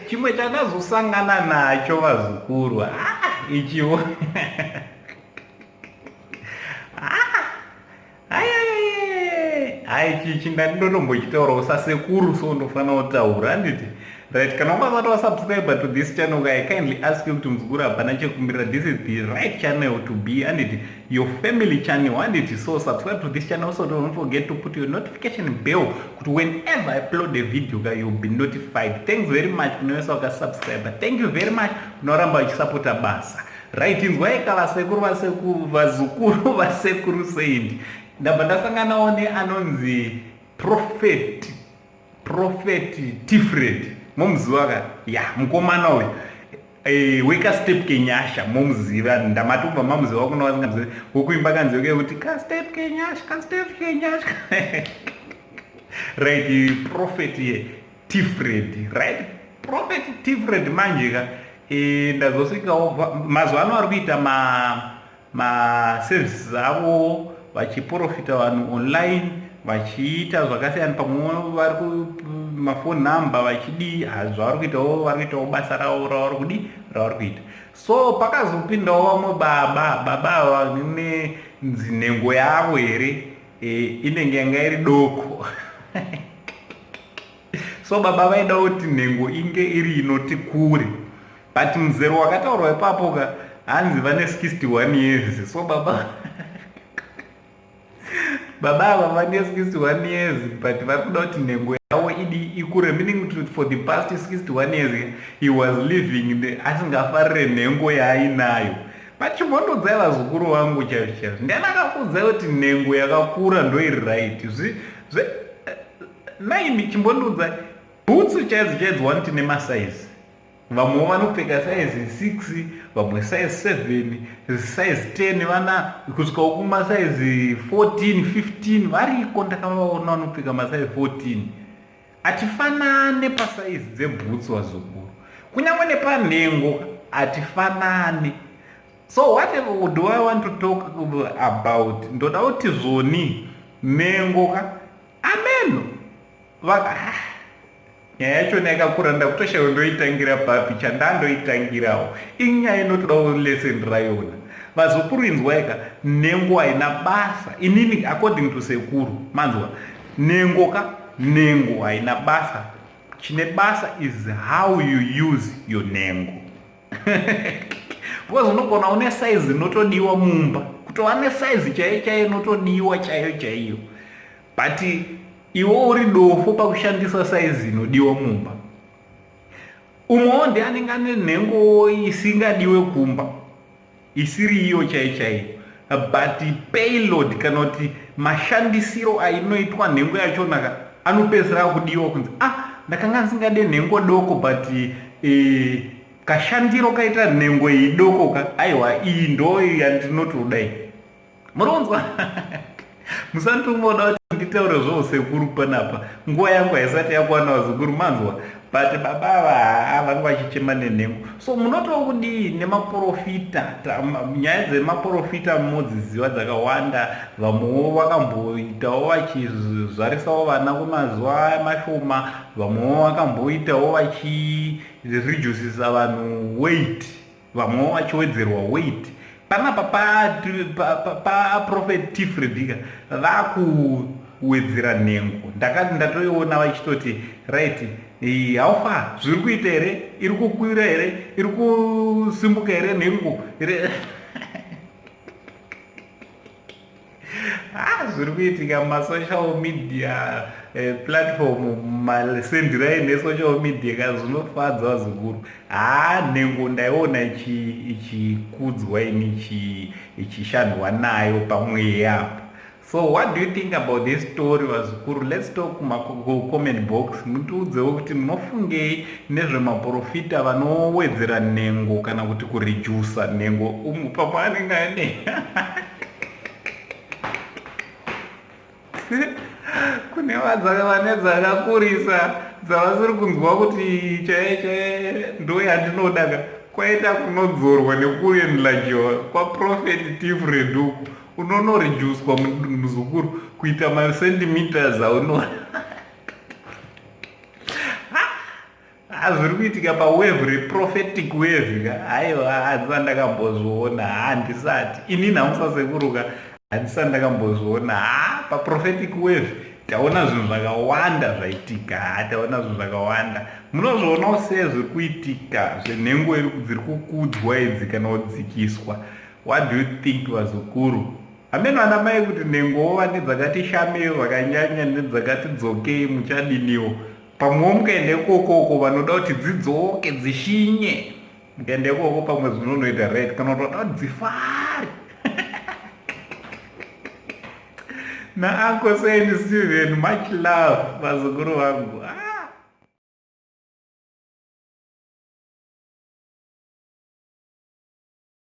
Chimwe chandazosangana nacho vazukuru, ah, ichiwo hai chichi ndandinotombochitaurawo sasekuru so ndofanira kutaura handiti? Right, kana ungasati wasubscribe to this channel, I kindly ask you kuti muzukuru hapana chekumbirira. This is the right channel to be, handiti? Your family channel, handiti? So subscribe to this channel. Also don't forget to put your notification bell kuti whenever I upload a video ka, you'll be notified. Thanks very much kune wese wakasubscribe. Thank you very much kunoramba uchisapota basa. Right, inzwai ka vasekuru, vasekuru, vazukuru, vasekuru Saint. Ndabva ndasanganawo neanonzi Prophet Tifred. Momuziva ka? Ya, mukomana uyu wekastep kenyasha momuziva. Ndamatobva mamuziva kuna vasingamuzivi, wekuimba kanziyo kekuti kastep kenyasha, kastep kenyasha. Right, Prophet Tifred. Right, Prophet Tifred. Manje ka ndazosvikawo mazuva ano ari kuita maservices avo, vachiprofita vanhu online, vachiita zvakasiyana. Pamwe vari kumafone number vachidii, zvavari kuitawo, vari kuitawo basa ravo ravari kudii, ravari kuita. So pakazopindawo vamwe baba. Baba ava nenzi nhengo yavo here inenge yanga iri doko. So baba vaida kuti nhengo inge iri inoti kure, but muzero wakataurwa ipapo ka, hanzi vane 61 years. So baba ava vane 61 years, but vari kuda kuti nhengo yavo idi ikure, meaning kuti for the past 61 years he was living asingafarire nhengo yaainayo. But chimbondodzai vazukuru vangu chaizvo chaizvo, ndiani akakuudzai kuti nhengo yakakura ndo iri right? Naimi chimbondodzai, bhutsu chaidzo chaidzo wani tine masaizi. Vamwewo vanopfeka saizi 6, vamwe size 7, size 10, vana kusvikawo kumasaizi 14, 15 variko. Ndakavaona vanopfeka masaizi 14. Hatifanane pasaizi dzebhutsu vazukuru, kunyange nepanhengo hatifanane. So what do I want to talk about? Ndoda kuti zvoni nhengo ka, ameno nyaya yachona yakakura, ndakutoshaiwa ndoitangira papi. Chandandoitangirawo inyaya inotodawo lesson rayona. Vazukuru, inzwaika, nhengo haina basa. Inini, according to sekuru, manzwa, nhengo ka, nhengo haina basa. Chine basa is how you use your nhengo, because unogona une saizi inotodiwa mumba, kutova nesaizi chaiyo chaiyo inotodiwa chaiyo chaiyo, but iwe uri dofo pakushandisa saizi inodiwa mumba. Umwewo ndi anenge ane nhengo isingadiwe kumba, isiri iyo chaiyo chaiyo, but payload kana kuti mashandisiro ainoitwa nhengo yachonaka anopedzisira akudiwa, kunzi, "Ah, ndakanga ndisingade nhengo doko, but kashandiro kaita nhengo iyi doko ka, aiwa, iyi ndo yandinotodai." Muronzwa, musanditomboda kuti nditaure zvousekuru panapa, nguva yangu haisati yakwana vazukuru, manzwa? But baba ava haa, vanga vachichema nenhengo. So munotova kudii nemaprofita? Nyaya dzemaprofita modziziva dzakawanda. Vamwewo vakamboitawo vachizvarisawo vana kwemazuva mashoma, vamwewo vakamboitawo vachireducisa vanhu weight, vamwewo vachiwedzerwa weight. Panapa paProphet Tifredika vakuwedzera nhengo. Ndakati ndatoiona vachitoti, "Right, how far? Zviri kuita here? Iri kukwira here? Iri kusimbuka here nhengo?" Ah, zviri kuitika mumasocial media platform, masendirai nesocial media ka, zvinofadza vazukuru. Haa, nhengo ndaiona ichikudzwa ini, ichishandwa nayo pamweya apa. So what do you think about this story, vazukuru? Let's talk kucomment box. Mutiudzewo kuti munofungei nezvemaprofita vanowedzera nhengo kana kuti kuredusa nhengo. Umu pamwe anenge ane kune vane dzakakurisa dzavasiri kunzwa kuti chaiyo chaiyo ndo yandinoda ka, kwaita kunodzorwa nekuenlargiwa kwaProphet Tifred uku, unonoreducwa muzukuru kuita macentimeters aunoona. Haa zviri kuitika pawave reprophetic wave ka aiwa handisati ndakambozviona handisati inini hamusasekuruka handisati ndakambozviona haa paprophetic wave taona zvinhu zvakawanda zvaitika haa taona zvinhu zvakawanda munozvionawo sei zviri kuitika zvenhengo dziri kukudzwa idzi kana kudzikiswa what do you think vazukuru hameno ana mai kuti nhengowo vane dzakati shamei zvakanyanya nedzakati dzokei muchadiniwo pamwewo mukaenda ikokoko vanoda kuti dzidzoke dzishinye mukaenda ikoko pamwe zvinonoita right kana kuti vada kuti dzifare naanko saint steven much love vazukuru vangu ah.